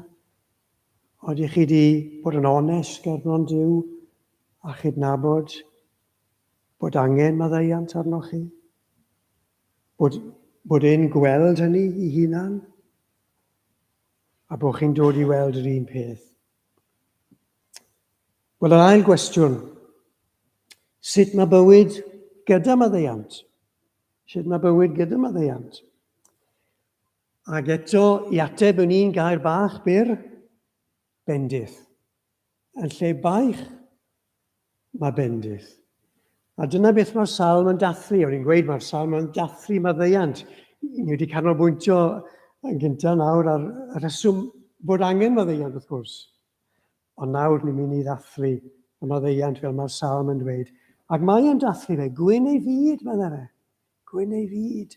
Oeddech chi wedi bod yn onest gerbron Duw a chydnabod bod angen maddeuant arnoch chi? Bod, bod e'n gweld hynny i hunan? A bod chi'n dod i weld yr un peth? Wel, yr ail gwestiwn, sut mae bywyd gyda maddeuant? Sut mae bywyd gyda maddeuant? Ac eto, i ateb yn un gair bach byr, bendith. Yn lle baich, mae bendith. A dyna beth mae'r salm yn dathlu. O'n i'n gweud mae'r salm yn dathlu maddeuant. Ni wedi canolbwyntio yn gyntaf nawr ar y rheswm bod angen maddeuant, wrth gwrs. Ond nawr ni'n mynd i ddathlu y maddeuant fel mae'r salm yn dweud. Ac mae e'n dathlu fe, gwyn ei fyd, meddai fe. Gwyn ei fyd.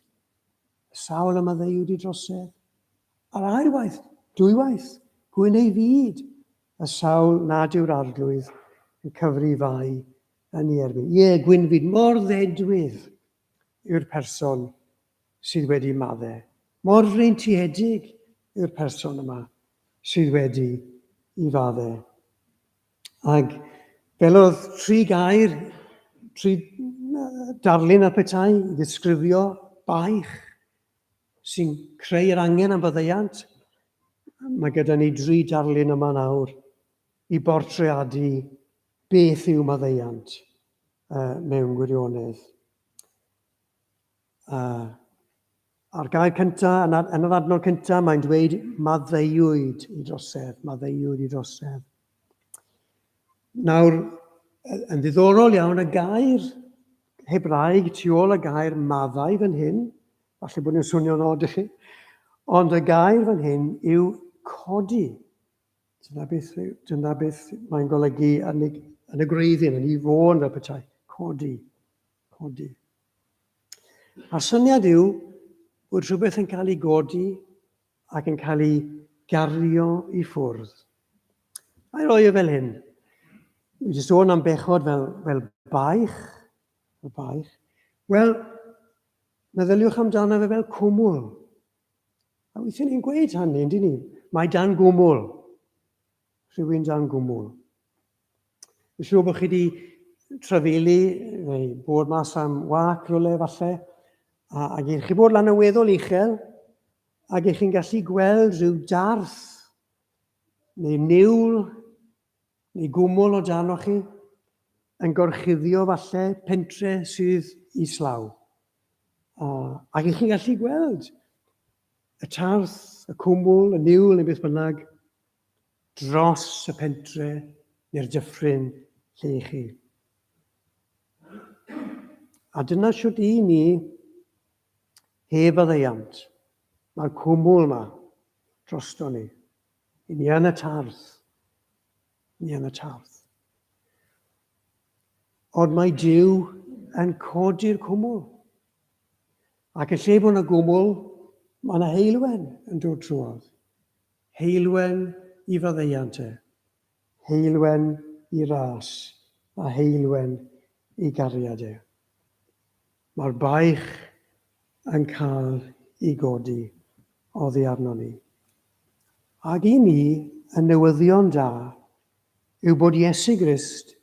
Y sawl y maddeuwyd i drosedd. A'r ail waith, dwywaith, gwyn ei fyd. Y sawl nad yw'r arglwydd yn cyfri fai yn ei erbyn. Ie, gwyn fyd mor ddedwydd yw'r person sydd wedi madde. Mor freintiedig yw'r person yma sydd wedi i fadde. Ac fel oedd tri gair, tri darlun a petai i ddisgrifio baich sy'n creu'r angen am faddeuant, mae gyda ni dri darlun yma nawr. i bortreadu beth yw maddeuant uh, mewn gwirionedd. Uh, a'r gair cyntaf, yn, yn yr adnod cyntaf, mae'n dweud maddeuwyd i drosedd, maddeuwyd i drosedd. Nawr, yn ddiddorol iawn, y gair Hebraeg tu ôl y gair maddau fan hyn, falle bod nhw'n swnio'n od i chi, ond y gair fan hyn yw codi. Dyna beth, dyna beth mae'n golygu yn y, yn y gwreiddyn, yn ei fôn fel petai. Codi. Codi. A'r syniad yw bod rhywbeth yn cael ei godi ac yn cael ei gario i ffwrdd. A'i roi e fel hyn. Dwi wedi sôn am bechod fel, fel baich. Fel baich. Wel, meddyliwch amdano fe fel cwmwl. A weithiau ni'n gweud hynny, yndyn ni? Mae dan gwmwl. Rhywun dan gwmwl. Dwi'n siŵr bod chi wedi trafeili neu bod mas am wac rhywle falle, a, ac i chi bod lan y weddol uchel, ac i chi'n gallu gweld rhyw darth neu niwl neu gwmwl o dan chi yn gorchuddio falle pentre sydd islaw. A, ac i chi'n gallu gweld y tarth, y cwmwl, y niwl neu beth bynnag, dros y pentre neu'r dyffryn lle i chi. A dyna shwt i ni heb faddeuant. Mae'r cwmwl yma drosto ni. I ni yn y tarth. Ni yn y tarth. Ond mae Duw yn codi'r cwmwl. Ac yn lle bod yna gwmwl, mae yna heulwen yn dod trwodd. Heulwen i faddeuant e, heulwen i ras, a heulwen i gariad e. Mae'r baich yn cael ei godi oddi arno ni. Ac i ni, y newyddion da yw bod Iesu Grist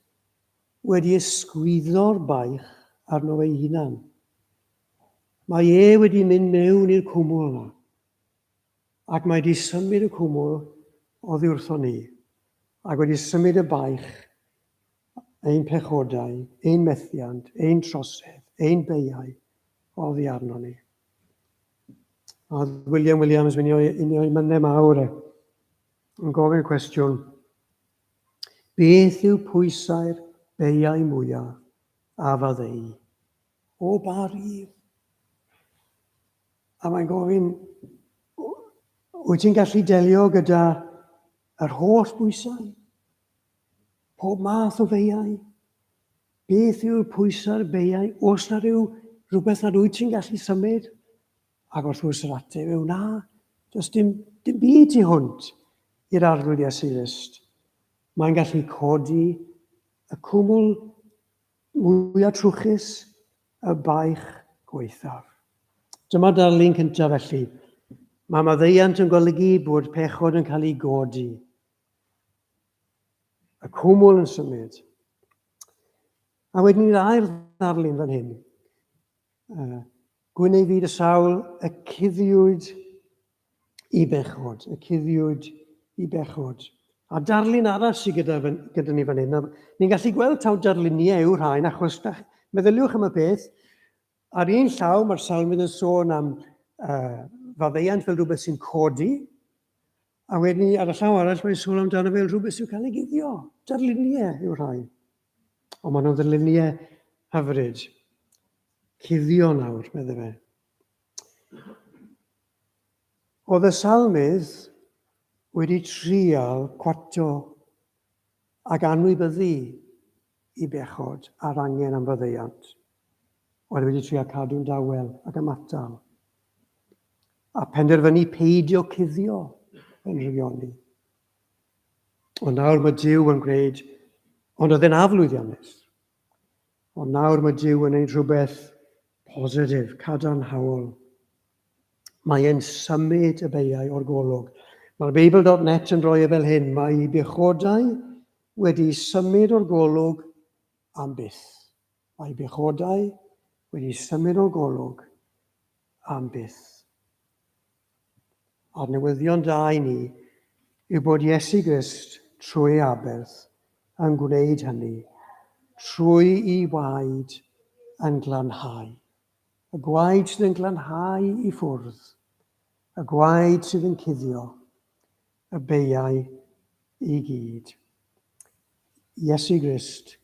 wedi ysgwyddo'r baich arno fe'i hunan. Mae e wedi mynd mewn i'r cwmwl yna. Ac mae wedi symud y cwmwl oddi wrthon ni, ac wedi symud y baich, ein pechodau, ein methiant, ein trosedd, ein beiau, oddi arno ni. A William Williams, un o'i, un o'i mynnau mawr e, yn gofyn y cwestiwn, beth yw pwysau'r beiau mwyaf a faddei? O ba rif? A mae'n gofyn, wyt ti'n gallu delio gyda yr holl bwysau? Pob math o feiau? Beth yw'r pwysau'r beiau? Oes na rhyw rhywbeth nad wyt ti'n gallu symud? Ac wrth gwrs yr ateb yw na, does dim, dim byd tu hwnt i'r Arglwydd Iesu Grist. Mae'n gallu codi y cwmwl mwyaf trwchus, y baich gwaethaf. Dyma darlun cyntaf felly. Mae maddeuant yn golygu bod pechod yn cael ei godi. Y cwmwl yn symud. A wedyn ni'r ail ddarlun fan hyn. Uh, gwyn ei fyd y sawl y cuddiwyd i bechod, y cuddiwyd i bechod. A darlun arall sydd gyda, gyda ni fan hyn. Ni'n gallu gweld taw darluniau yw'r rhain, achos meddyliwch am y peth, ar un llaw mae'r salmydd yn sôn am uh, faddeuant fel rhywbeth sy'n codi, a wedyn ar y llaw arall mae'n sôn amdano fel rhywbeth sy'n cael ei guddio. Darluniau yw'r rhain. Ond maen nhw'n ddarluniau hyfryd. Cuddio nawr, meddai fe. Oedd y salmydd wedi trial cwato ac anwybyddu i bechod a'r angen am faddeuant. Oedd wedi trial cadw'n dawel ac ymatal. A penderfynu peidio cuddio yn rhygioni. Ond nawr mae Duw yn gwneud, ond oedd e'n aflwyddiannus. Ond nawr mae Duw yn gwneud rhywbeth positif, cadarnhaol. Mae e'n symud y beiau o'r golwg. Mae'r Beibl.net yn rhoi e fel hyn, mae ei bechodau wedi symud o'r golwg am byth. Mae ei bechodau wedi symud o'r golwg am byth. A'r newyddion da i ni yw bod Iesu Grist trwy ei aberth yn gwneud hynny, trwy i waed yn glanhau. Y gwaed sydd yn glanhau i ffwrdd, y gwaed sydd yn cuddio y beiau i gyd. Iesu Grist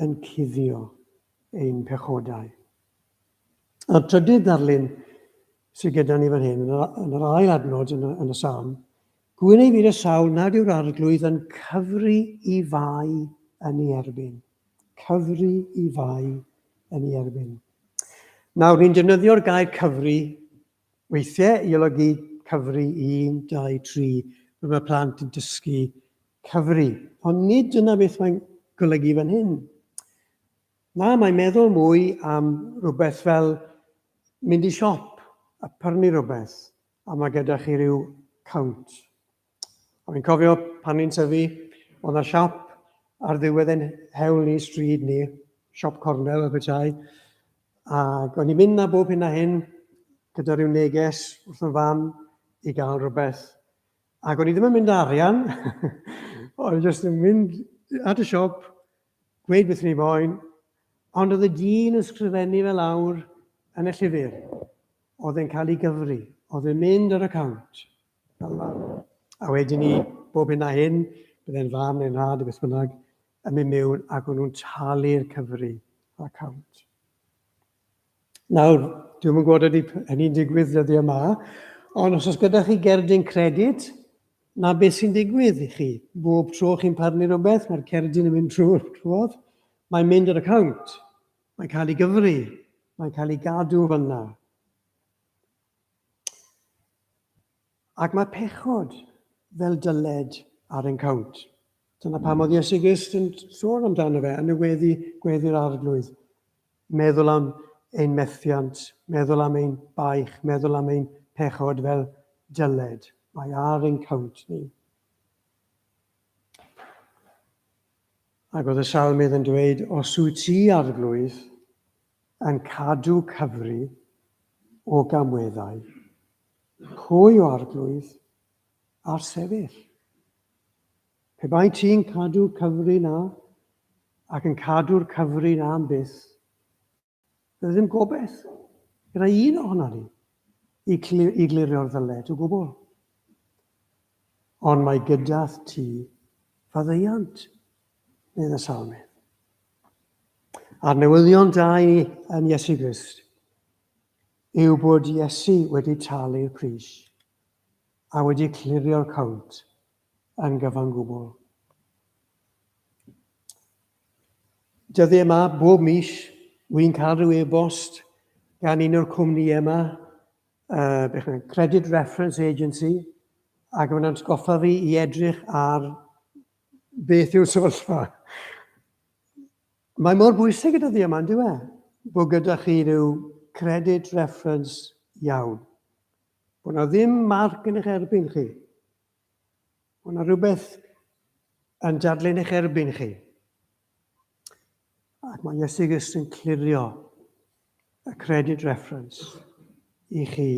yn cuddio ein pechodau. A'r trydydd darlun sydd gyda ni fan hyn, yn yr ail adnod yn y, yn y salm, gwyn ei fyd y sawl nad yw'r arglwydd yn cyfri i fai yn ei erbyn. Cyfri i fai yn ei erbyn. Nawr, ni'n defnyddio'r gair cyfri weithiau i olygu cyfri 1, 2, 3, fel mae plant yn dysgu cyfri. Ond nid dyna beth mae'n golygu fan hyn. Na, mae'n meddwl mwy am rhywbeth fel mynd i siop a prynu rhywbeth, a mae gyda chi ryw cownt. A fi'n cofio pan ni'n tyfu, oedd 'na siop ar ddiwedd ein hewl ni, stryd ni, siop cornel fel petai, ac o'n i'n mynd 'na bob hyn a hyn gyda rhyw neges wrth fy fam i gael rhywbeth. Ac o'n i ddim yn mynd â arian, o'n i jyst yn mynd at y siop, gweud beth ni moyn, ond oedd y dyn yn sgrifennu fe lawr yn y llyfr. Oedd e'n cael ei gyfri, oedd e'n mynd ar y cownt. Fel 'na. A wedyn ni, bob hyn a hyn, bydde'n fam neu'n nhad neu beth bynnag, yn mynd mewn ac o'n nhw'n talu'r cyfri ar y cownt. Nawr, dwi'm yn gwybod ydy hynny'n digwydd dyddiau yma, ond os oes gyda chi gerdyn credyd, na beth sy'n digwydd i chi. Bob tro chi'n parnu rhywbeth, mae'r cerdyn yn mynd trwy'r trwodd, mae'n mynd ar y cownt, mae'n cael ei gyfri, mae'n cael ei gadw fyna. Ac mae pechod fel dyled ar ein cownt. Dyna pam oedd Iesu Grist yn sôn amdano fe yn y weddi gweddi'r arglwydd. Meddwl am ein methiant, meddwl am ein baich, meddwl am ein pechod fel dyled. Mae ar ein cownt ni. Ac oedd y salmydd yn dweud, os wyt ti, arglwydd, yn cadw cyfri o gamweddau, pwy o arglwydd ar sefyll? Pe bai ti'n cadw cyfri 'na, ac yn cadw'r cyfri 'na am byth, bydde ddim gobaith gyda un ohono ni i, i glirio'r ddyled o gwbl. Ond mae gyda ti faddeuant, medd y salmydd. A'r newyddion da i yn Iesu Grist yw bod Iesu wedi talu'r pris a wedi clirio'r cownt yn gyfan gwbl. Dyddiau yma, bob mis, wy'n cael rhyw e-bost gan un o'r cwmnïau yma, uh, Credit Reference Agency, ac mae'n atgoffa fi i edrych ar beth yw'r sefyllfa. Mae mor bwysig y dyddiau yma, yn dyw e? Bod gyda chi rhyw credit reference iawn. Bod na ddim marc yn eich erbyn chi. Bod na rhywbeth yn dadlu'n eich erbyn chi. Ac mae Iesu Grist yn clirio y credit reference i chi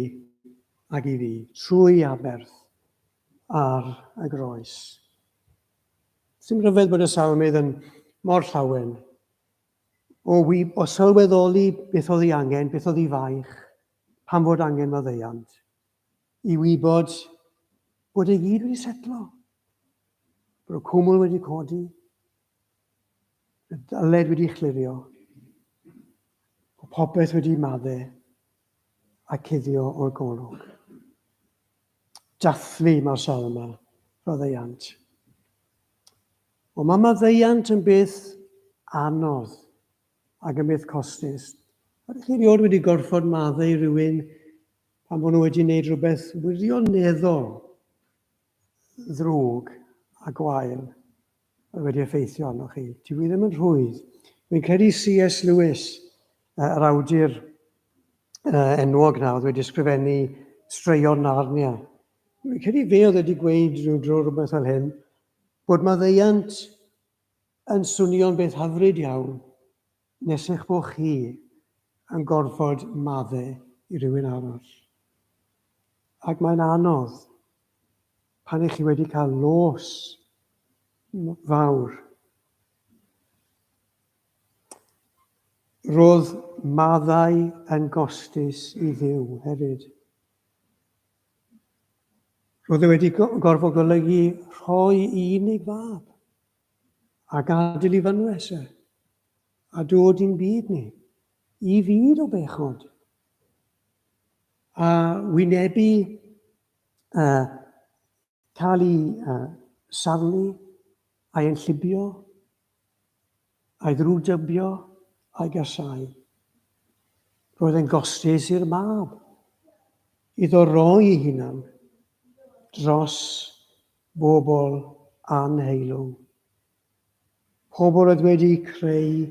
ac i fi trwy aberth ar y groes. Sy'n rhyfedd bod y salmydd yn mor llawen o, o sylweddoli beth oedd ei angen, beth oedd ei faich, pam fod angen maddeuant, i wybod bod e gyd wedi setlo, bod y cwmwl wedi codi, y dyled wedi chlirio, bod popeth wedi madde a cuddio o'r golwg. Dathlu mae'r salm yma, faddeuant. Ond mae maddeuant yn beth anodd ac yn beth costus. Ydych chi erioed wedi gorfod maddau rhywun pan bod nhw wedi gwneud rhywbeth wirioneddol ddrwg a gwael oedd wedi effeithio arnoch chi? Dyw hi ddim yn rhwydd. Fi'n credu C.S. Lewis, yr awdur enwog na, oedd wedi ysgrifennu straeon Narnia. Fi'n credu fe oedd wedi gweud rhyw dro rhywbeth fel hyn, bod maddeuant yn swnio'n beth hyfryd iawn nes eich bod chi yn gorfod madde i rywun arall. Ac mae'n anodd pan ych chi wedi cael los fawr. Roedd maddau yn gostus i Dduw hefyd. Roedd e wedi gorfod golygu rhoi i unig fab a gadael i fynwes e a dod i'n byd ni, i fyd o bechod, a wynebu cael ei sarnu a'i enllibio, a'i ddrwgdybio a'i gasáu. Roedd e'n gostus i'r mab iddo roi ei hunan dros bobl anheilwng. Pobl oedd wedi creu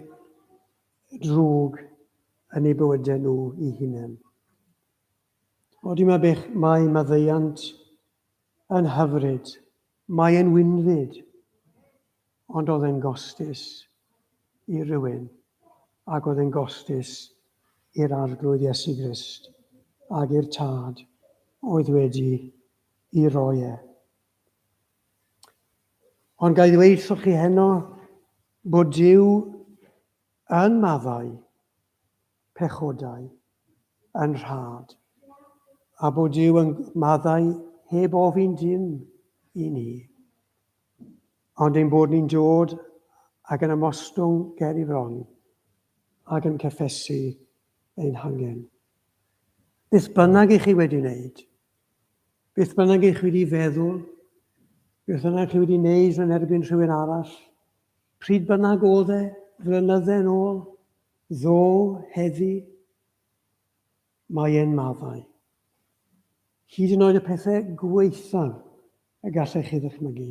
drwg yn eu bywydau nhw eu hunain. Odi mae bech, mae maddeuant yn hyfryd, mae e'n wynfyd, ond oedd e'n gostus i rywun, ac oedd e'n gostus i'r Arglwydd Iesu Grist ac i'r Tad oedd wedi i roi e. Ond ga i ddweud wrthych chi heno bod Duw yn maddau pechodau yn rhad, a bod Duw yn maddau heb ofyn dim i ni, ond ein bod ni'n dod ac yn ymostwng ger i fron ac yn cyffesu ein hangen. Beth bynnag i chi wedi wneud, beth bynnag i chi wedi feddwl, beth bynnag chi wedi wneud yn erbyn rhywun arall, pryd bynnag oedd e, flynydde yn ôl, Ddo, heddi, mae e'n maddau. Hyd yn oed y pethau gwaethaf y gallech chi ddychmygu.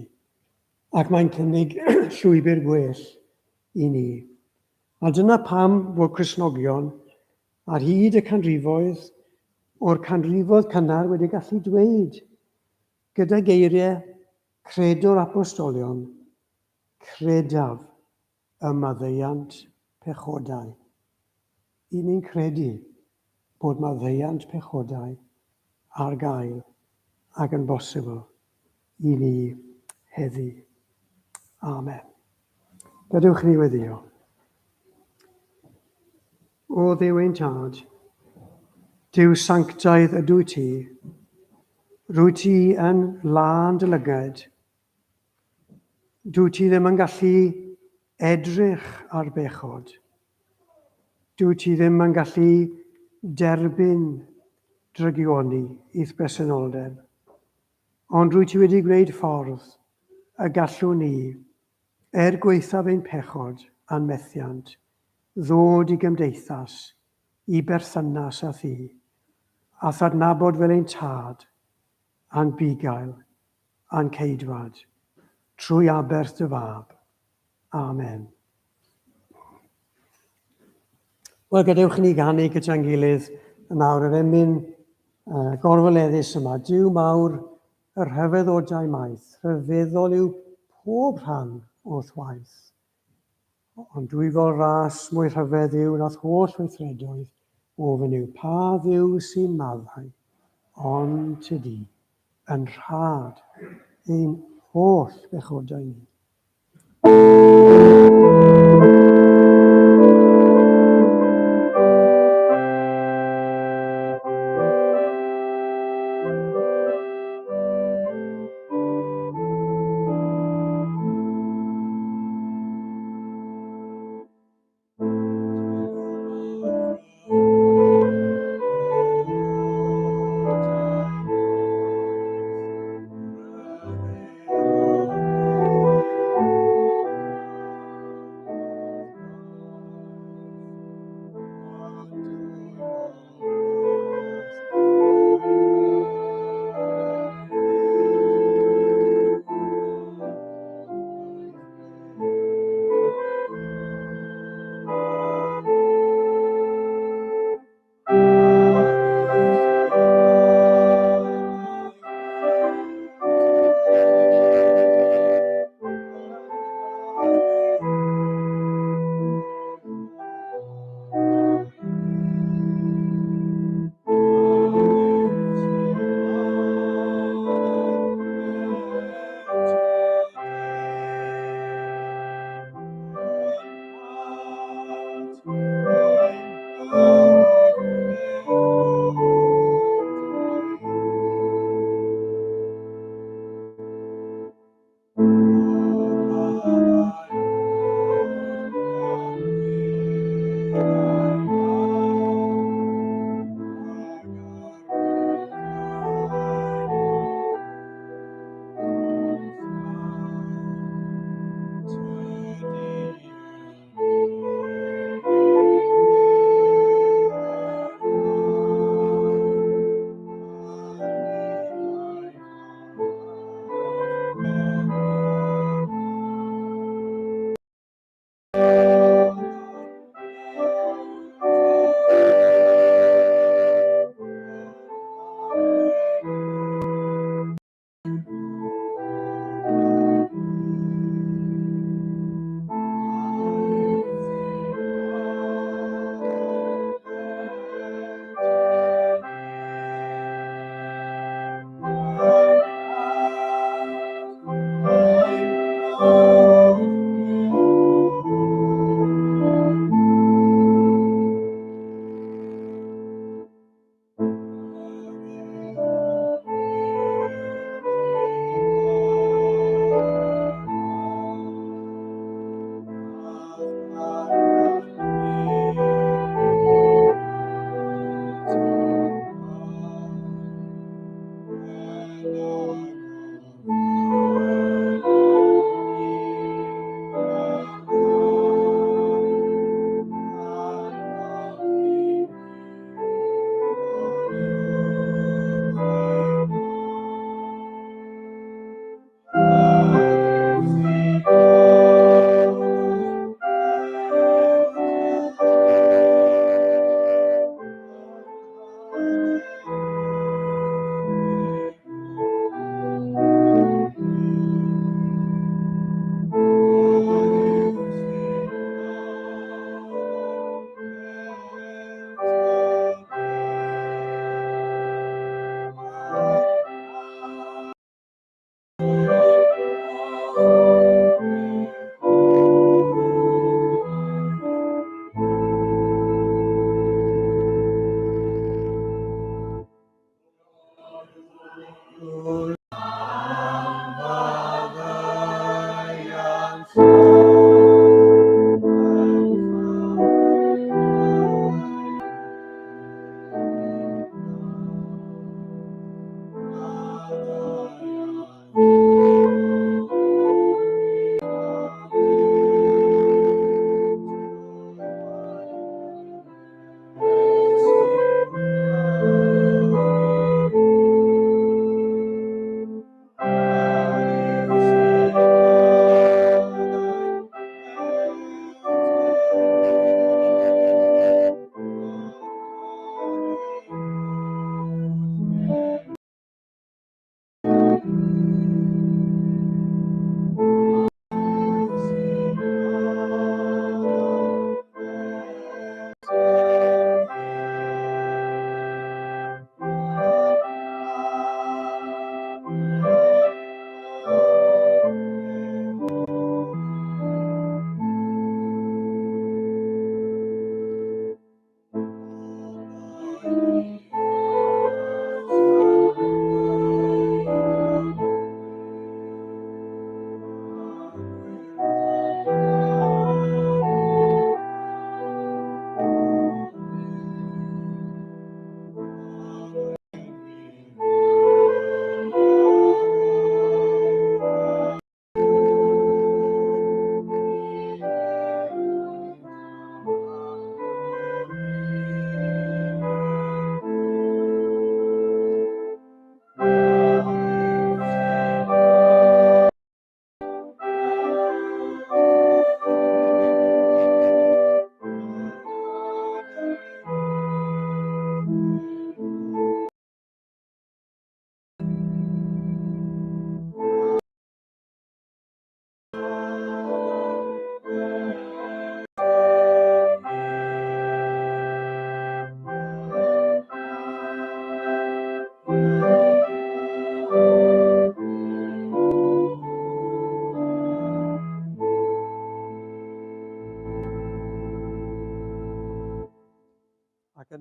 Ac mae'n cynnig llwybr gwell i ni. A dyna pam fod Cristnogion ar hyd y canrifoedd o'r canrifoedd cynnar wedi gallu dweud gyda geiriau Credo'r Apostolion, Credaf y maddeuant pechodau. Y'n ni'n credu bod maddeuant pechodau ar gael ac yn bosibl i ni heddi. Amen. Gadewch ni weddio. O Dduw ein Tad, Duw sanctaidd ydw ti, rwy ti yn lân dy lygaid, Dwyt ti ddim yn gallu edrych ar bechod. Dwyt ti ddim yn gallu derbyn drygioni i'th bresenoldeb. Ond rwyt ti wedi gwneud ffordd y gallwn ni, er gwaethaf ein pechod a'n methiant, ddod i gymdeithas, i berthynas â thi, a'th adnabod fel ein Tad a'n Bugail a'n Ceidwad, trwy aberth dy Fab. Amen. Wel, gadewch i ni ganu gyda'n gilydd yn awr yr emyn gorfoleddus yma. Duw mawr, y rhyfeddodau maith, rhyfeddol yw pob rhan o'th waith. Ond dwyfol ras mwy rhyfedd yw nath holl weithredoedd ofyn yw pa Dduw sy'n maddau ond tydi yn rhad ein holl bechodau ni.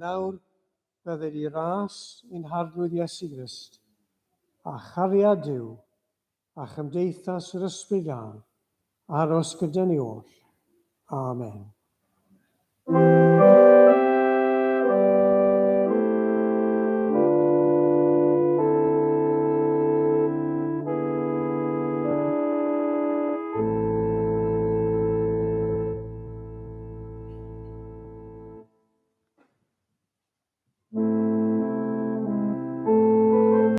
A nawr, bydded i ras ein Harglwydd Iesu Grist, a chariad Duw, a chymdeithas yr Ysbryd Glân, aros gyda ni oll. Amen.